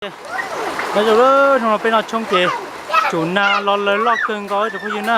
Nyob zoo, hnub no peb noj tshoob ces tsum nag los lawg loj kawg nkaus cov phooj ywg na.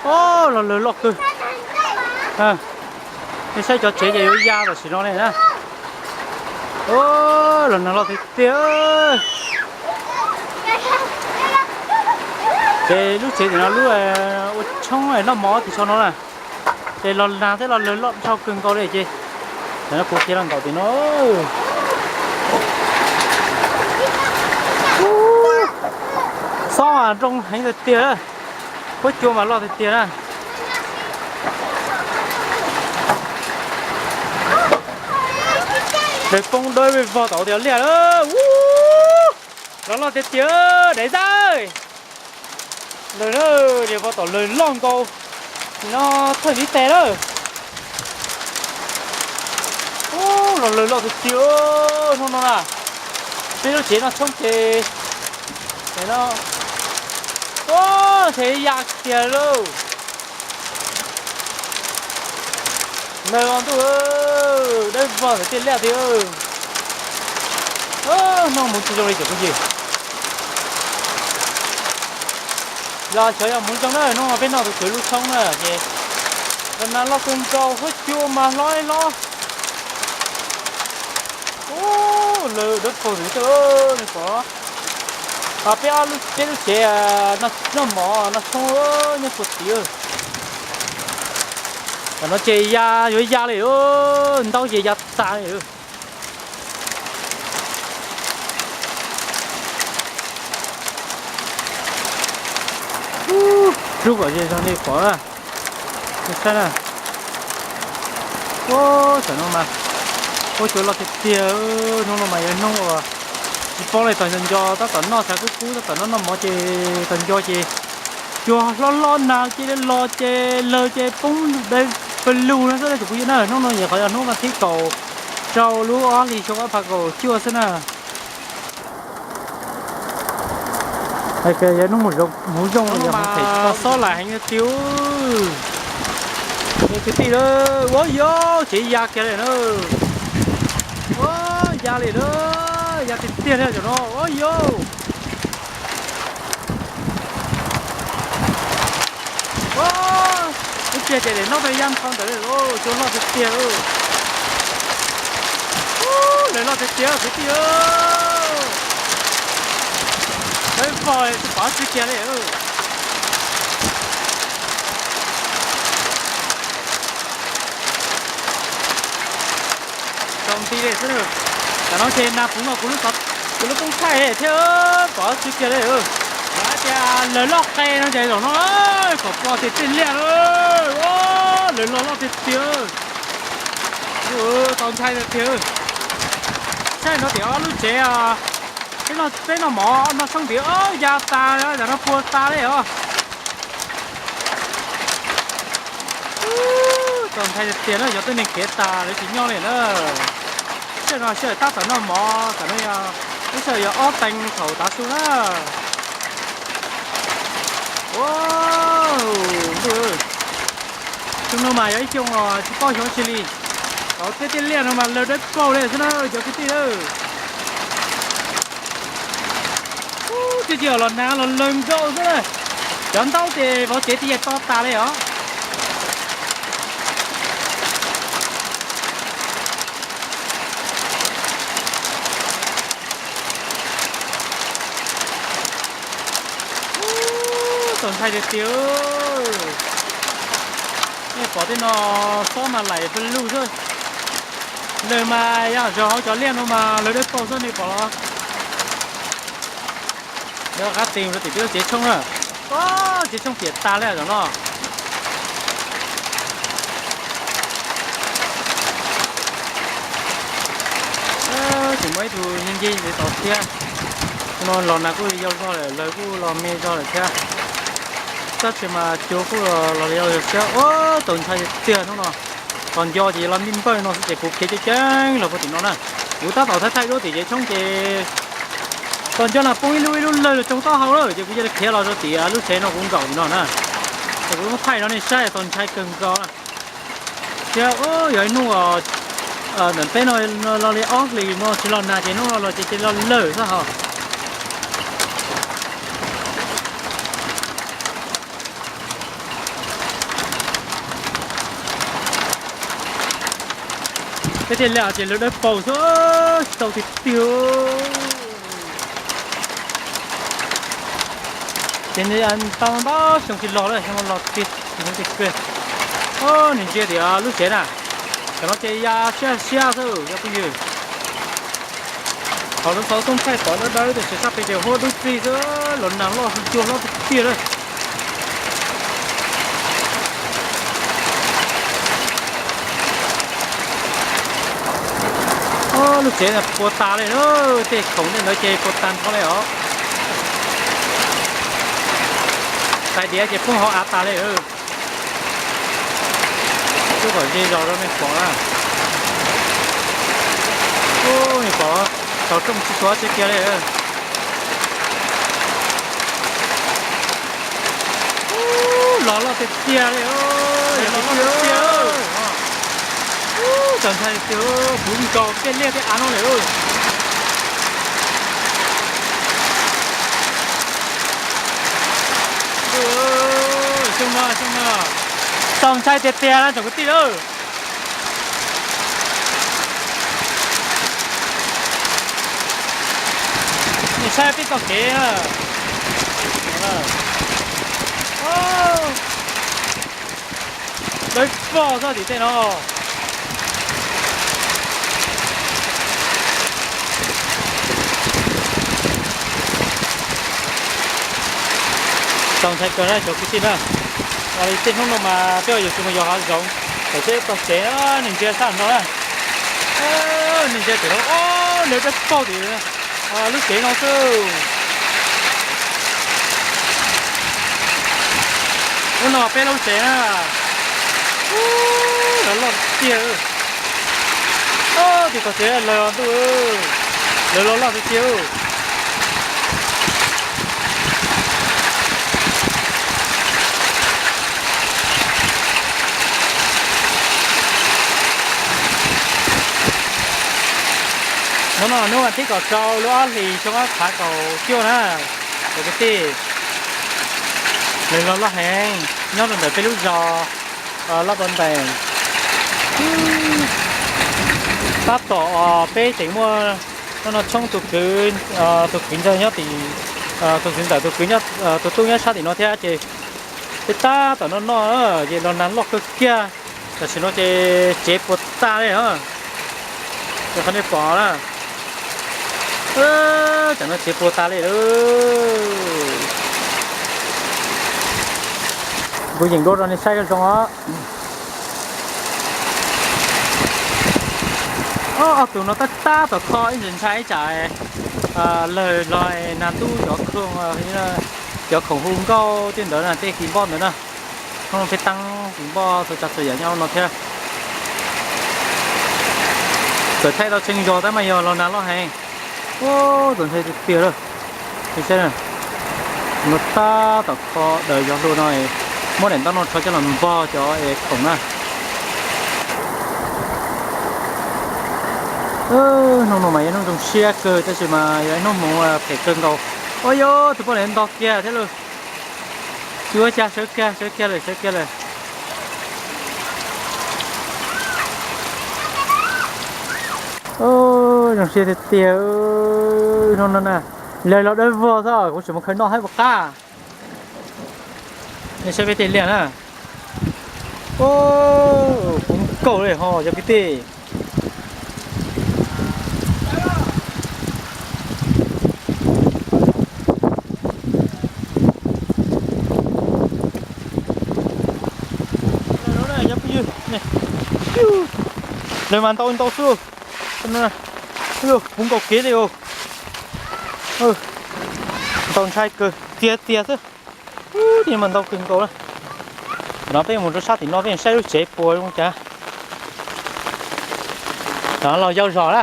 O, los lawg loj kawg. Nej saib cov tsev ces yuav ya tam sim no ne na. O, los nag loj tiag tiag. Ces lub tsev tim no lub ua tshoob noj mov tim sau no na. Ces los nag thiab los lawg loj dhau kawg nkaus li ces, no kuv khiav los nkaum tim no. Xob mas nroo heev tiag tiag, huab cua mas loj tiag tiag na. Daim poob dawb vog tom tias liaj, los loj tiag tiag, daim zaj. Lawg na, daim vog tom lawg loj nkaus, nim no thawj vib tes lawm. Los lawg loj tiag tiag, hnub no na, peb lub tsev noj tshoob ces, no, ces ya tiag lauj. Lawg os ntuj, dawb vog ntawm tej liaj tiag. Noj mus tsis zoo li cov phooj ywg. Yog xyov yog mus zoo na, hnub no peb noj tus kwv lub tshoob na ces, los nag loj kawg nkaus, huab cua mas hlob hlob. Lawg dawb paug ntawm tej, nej pom, peb ob lub, peb lub tsev noj mov noj tshoob nyob puag tid. Tam no ces ya, yuav ya li, ntaub ces ya tas li. Rub kom ze zog nej pom na, nej saib na. Tam no mas huab cua loj tiag tiag, hnub no mas yog hnub uas tsis paub li, tag nco tab tom noj tshav kub kub, tab tom noj noj mov ces tag nco ces cua hlob hlob nag cia li los ces lawg ces poob dawb pawg lug no xwb na cov phooj ywg na. Hnub no yog qhov yog hnub vas thib kaum rau lub ob hlis xyoo ob phav kaum cuaj xwb na. Hais tias yog hnub mus zoo, hnub zoo yog mus them tsis tau xob lam heev tiag. Kwv tij, ua yog tsev ya kiag li na. Ua ya li na, ya tiag tiag li cov no, ua yog. Lub tsev ces daim no peb ya nrho ntawd, cua loj tiag tiag. Lawv loj tiag tiag kwv tij. Lawv vog tsis pom txij kiag li. Tsaus nti li xwb. Tam no ces nag puv nkaus kuv lub, kuv lub koob thaij thiab pom txij kiag li. Lawv hais tias lawv loj qe no ces zaum no kom pom tias tej liaj na. Lawv loj loj tiag tiag. Txaus ntshai tiag tiag. Saib no tias ob lub tsev, peb noj mov noj tshoob ntiav ya tas, tam no puas tas li os. Txaus ntshai tiag tiag na, yog tuab neeg khiav tas lawv tsis nyob li na. Sij hawm no sij hawm tab tom noj mov, tam no yog lub sij hawm yog ob teev thaum tav su na. Ua, ntuj, xyoo no mas yog ib xyoo tsis paub xyov tsi li. Tau tej tej liaj no mas lawv dawb paug li xwb na cov kwv tij na. Twb tsis los nag los lawg nkaus xwb na. Cov ntaub ces vov tsev twb yeej to tas li os. Txaus ntshai tiag tiag. Nej pom tej no xob mas laim pawg lug xwb. Lawg mas yog zaum hauv cov liaj no mas lawv dawb paug xwb nej pom los. Lawv qab tes rau tim peb lub tsev tshoob na. Tsev tshoob piam tas li zaum no. Tseem muaj ib tug nce nce ntev tod thiab. No los nag kuj yau zog lawm, lawv kuj los me zog lawm thiab. Tab sis mas cua kuj los yau zog thiab. Ua txaus ntshai tiag hnub no. Txaus nco ces los npij npawj no xwb ces kuv khiav ceev ceev los puag tim no na. Kuv tab tom thaij thaij duab tim tsev tshoob ces txaus nco nag poob ib lub ib lub lawg los tsoo taub hau lawm ces kuv cia li khiav los rau tim lub tsev no kuv nkaum tim no na. Ces kuv thaij rau nej saib txaus ntshai kawg nkaus na. Thiab yog ib hnub Ntawm peb no los li ob hlis no tsis los nag ces hnub no los ces cia li los lawm xwb hos. Peb tej liaj ces lawv dawb paug xwb, tsis tau tiag tiag. Ces tau ntau xyoo tsis los lawm, xyoo no los tiag tiag. Nws ntsia tim lub tsev na, tam no ces ya siab siab xwb cov phooj ywg. Qhov lawv xov tooj thaij pom dawb dawb tiam sis sab pem ces huab dub txig xwb, los nag loj cuag loj tiag tiag lawm. Lub tsev puas tas li, tej khoom tej ntawd ces puas tas nrho li os. Tais diav ces poob hauv av tas li. Twb kom ze zog rau nej pom na. Ub, nej pom, tau rooj tsis tshuav tsev kiag li. Ub, los loj tiag tiag li, los loj tiag tiag. Ub, txaus ntshai tiag, puv nkaus tej liaj tej av no lawm. Xyoo no, xyoo no, txaus ntshai tiag tiag na tsoom kwv tij lawm. Nej saib peb txoj kev na. Dawb paug xwb tim tej no. Txaus ntshai kawg na cov kwv tij na. Li tej hnub no mas peb yuav tsum mus yos hav zoov, thaum peb tau tsev, nej ntsia sab no na. Nej ntsia tim no, lawv dawb paug tim lub tsev no xwb. Lub no peb lub tsev na. Lawv loj tiag. Ub, tim tog tsev lawv ntuj, lawv los loj tiag tiag. Hnub no hnub vas thib kaum rau lub ob hlis xyoo ob phav kaum cuaj na, cov kwv tij, nws los loj heev nyob rau ntawm peb lub zos Laj Pas Ntees. Tab tom peb tseem muaj no tshoob tus kwv, tus kwv ntawd nyob tim, tus txiv ntawm tus kwv, tus tub nyob sab tim no thiab ces peb tab tom noj noj ces los nag loj kawg kiag. Tam sim no ces tsev puas tag li os. Qhov nej pom na, tam no tsev puas tag li lawm. Kuv yeem dua rau nej saib zoo os. Ob tug no tab tab tom kho ib ntsis ntshai ib tsam lawg los nag tub cov khoom, cov khoom hu nkauj tej ntawd na, tej kis npoj ntawd na. Hnub no peb teeb kis npoj txhua tsav txhua yam nyob no thiab. Txawm thaij tau tseeb zog tab mas yog los nag loj heev. Ub, txaus ntshai tiag tiag lawm. Saib no, tab tom kho daws zog hlo no, muab daim ntaub no rho coj los npog cov es khoom na. Hnub no mas yog hnub zoo siab kawg tab sis mas yog ib hnub hmoov phem kawg nkaus. Ua yog tus poj niam ntog kiag thiab lauj. Tsis ua cas, sawv kiag, sawv kiag lawm, sawv kiag lawm. Zoo siab tiag tiag. Hnub no na, lawv los dawb vog xwb, kuv tseem mus khaws noj thiab puas qab. Nej saib peb tej liaj na. Puv nkaus li ho cov kwv tij. Lawv mas ntau ntau xwb. Puv nkaus kev li os. Ntau ntshai kawg tiag tiag xwb. Ub, mas ntau kawg nkaus na. Tam no peb mus rau sab tim no peb saib lub tsev puas zoo cas. Tam no los yau zog na.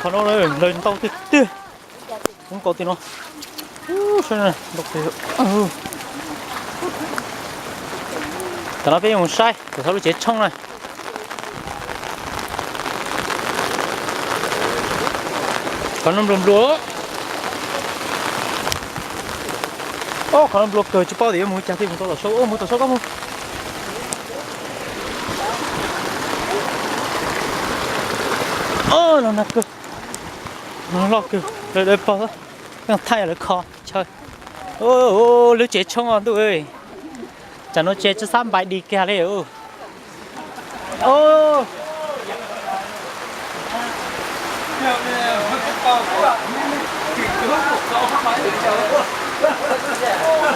Qhov no lawv ntau tiag tiag. Puv nkaus tim no. Tam no peb mus saib txog lub tsev tshoob na. Qhov no nplua nplua. Ob, qhov no nplua kawg, tsis paub tias yuav mus cas thiaj mus tau tom saud. Mus tom saud koj mus. Ob, no nag kawg, no loj kawg, lawv pog, thaij lawv kho chaw. Lub tsev tshoob os ntuj, tsam no tsev tsis xab npais di kiag li.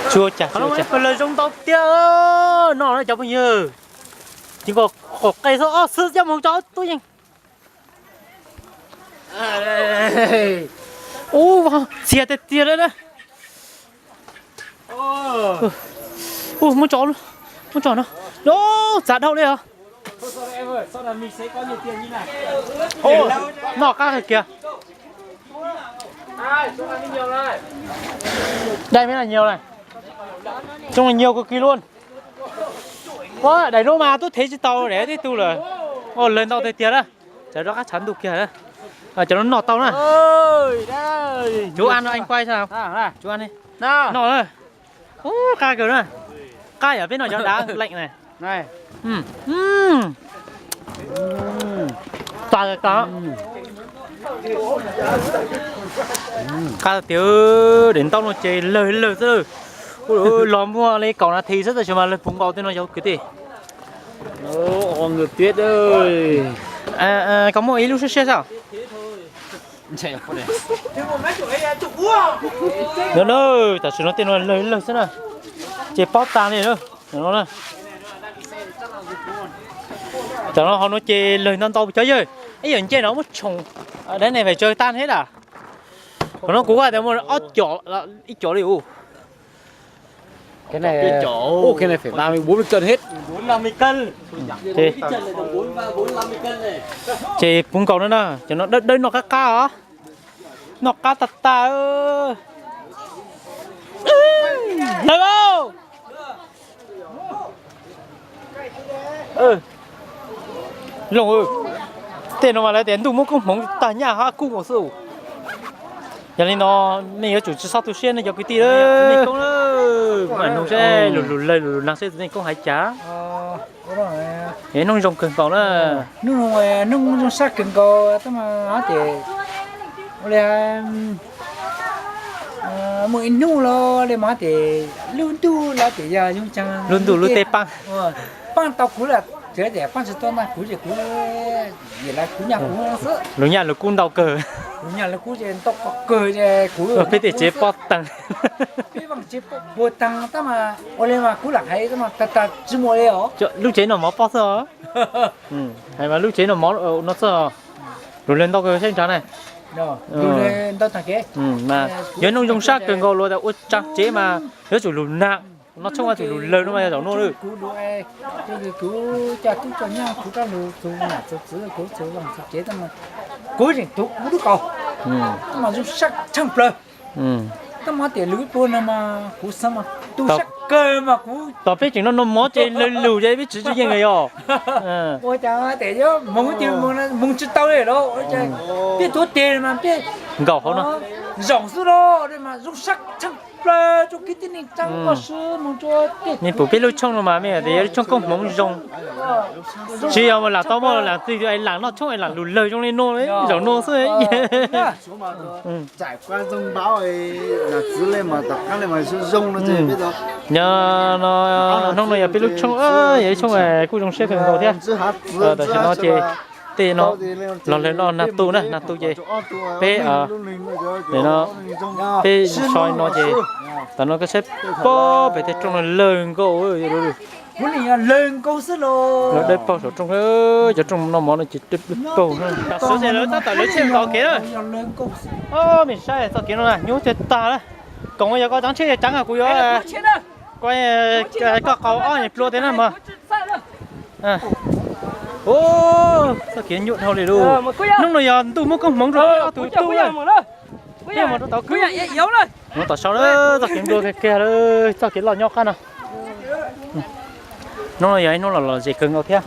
Tsuas cas, tsuas cas, lawv zoo ntau tiag no na cov phooj ywg. Ces kom qe xwb, ob xwb coj mus tso tub yeej. Ub, txias tiag tiag li na. Ub, muab tso, muab tso no. Ub, txav dhau li os. Noj qab kiag. Dai me na nhiều này. Trông là nhiều cực kỳ luôn. Ua, daim lub mas tub thev tsis tau daim tib tug lawm. Ua, lawg ntau tiag tiag na. Tsam rov qab tshav ntuj kiag na. Cov no noj tau na. Chú ăn cho anh quay sao? Chú ăn đi. Noj na. Ub, qab kawg na. Qab yam peb noj cov dav lem na. Qab tiag, daim ntaub no ces lawg lawg xwb. Los muaj li kaum nas this xwb tab sis mas lawg puv nkaus tej no cov kwv tij. Koj muaj ib lub siab siab xwb. No na, tam sim no tej no lawg lawg xwb na, ces pob tag li na. Tam no hauv no ces lawg ntau ntau cov yawg, ib yam ncej no muab tshoom dab neeg pem tsawg tag thiab lawm. Qhov no kuv kuj tias muaj ob com, ib com li ub. Cái này, cái này phải ba mươi bốn mươi cân hết. Ces puv nkaus no na, cov no dawb dawb noj qab qab os. Noj qab tag tag. Lawg lauj! Looj, tej no mas lawv tias ntuj muab koob hmoov tag nyaj hab kub nkaus xwb. Yog li no nej yuav tsum tsis txhob tu siab nej cov kwv tij. Kuv mam nug seb lus lus lawg lus lus nag seb txiv neej koob hais cas. Es hnub zoo kawg nkaus na. Hnub zoo sab kawg nkaus tab mas hab tias ua li muaj ib hnub los li mas hab tias lub ntuj los tias yog yooj yim lub ntuj lub teb paab, paab tau kuv lawm, txawm tias paab tsis tau ntag kuv ces kuv, yam li kuv nyaj kuv xwb. Lus nyaj lus kub ntau kawg. Lus nyaj lus kub ces ntau kawg ces kuv, peb tej tsev pob taag, peb vaaj tsev puag taag tab mas ua li mas kuv lam hais tab mas tag tag tsis muaj li os. Lub tsev noj mov pob xwb os. Hais mas lub tsev noj mov no xwb, lus lawg ntau kawg sab nrad na. Yog hnub zoo sab kawg nkaus luag tas ua tsaag tsev mas yuav tsum lug nag, noj tshoob yuav tsum lug lawg no mas yog zaum no lawm. Kuv coj tub coj nyab kuv rab lug txug nam txug txwv kuv txug vaaj txug tsev tab mas kuv tseem tug kuv lub kaus, tab mas zoo sab tshaaj plawg. Tab mas tias lug ib pluag no mas kuv xaav mas tu sab kawg mas kuv, tom peb tseem noj noj mov ces lawg lug ces peb tsis tsis yeej yog. Ua cas tias yuav moog ib tug moog tsis tau li los peb tuav teg mas peb nkaum hauv no, zaum xwb los mas zoo sab tshaaj plawg rua kwv tij neej tsaa koj sib moog rua tej. Nej pum peb lub tshoob no mas mej tias yog lub tshoob koob hmoov zoo, tsis yog lam tau muaj lam twg es lam noj tshoob es lam lug lawg zoo li no, zaum no xwb. Nyob no hnub no yog peb lub tshoob, yog ib tshoob kuj zoo siab kawg nkaus thiab. Tam sim no ces tej no los lawg noj nag tu na, nag tu ces peb, no, peb so no ces tam no koj saib pob pem tej rooj no lawg nkaus. Lawg nkaus xwb los dawb paug saum rooj, cov rooj noj mov no ces dawb paug. Tam sim no ces lawv tab tom lawv tsheb tau kev na. Mej saib txoj kev no na nyuaj tiag tag lawm. Koom yog koj tsav tsheb yog tsav kuv yuav, koj qaug ob nyuag plua tiag na mog. Txoj kev nyuaj dhau li lauj. Hnub no yog ntuj muab koob hmoov rau ob tug tub. Mus rau tom kwj, mus tom sau lawm, txoj kev nplua kiag kiag lawm, txoj kev loj nyob qab no. Hnub no yog ib hnub los lom zem kawg nkaus thiab.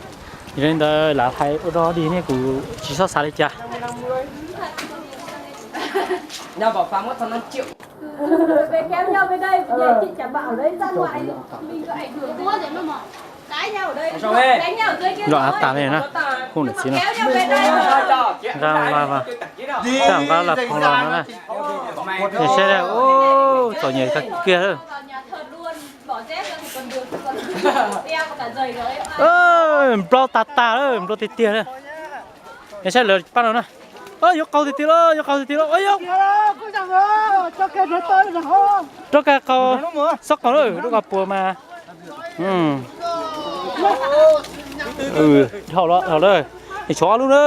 Yog li ntawd lam hais ua dog dig nej kuj tsis txhob xav li cas. Nho Bảo Phạm có thằng năm triệu. Về kéo nhau về đây, về chị chả bảo đấy ra ngoài. Mình có ảnh hưởng đến. Cãi nhau ở đây. Rồi áp tải này na. Không để xí nào. Kéo nhau về đây. Ra mà mà. Tao nqa lọc phòng lọc nó na. Để xe đây. Ô, tội nghiệp thật kia đó. Vào nhà thờ luôn, bỏ dép ra thì còn được, còn đeo cả giày rồi ấy. Ơ, nplo tas tas lawm, nplo tiag tiag lawm. Nws saib lawv pab no na. Ơ, yuav qaug tiag tiag lawm, yuav qaug tiag tiag lawm. Ơ, yuav. Rov qab qaug, xob qaug lawm, rov qab puas mas. Dhau lawm, dhau lawm. Nws tshuav ob lub na.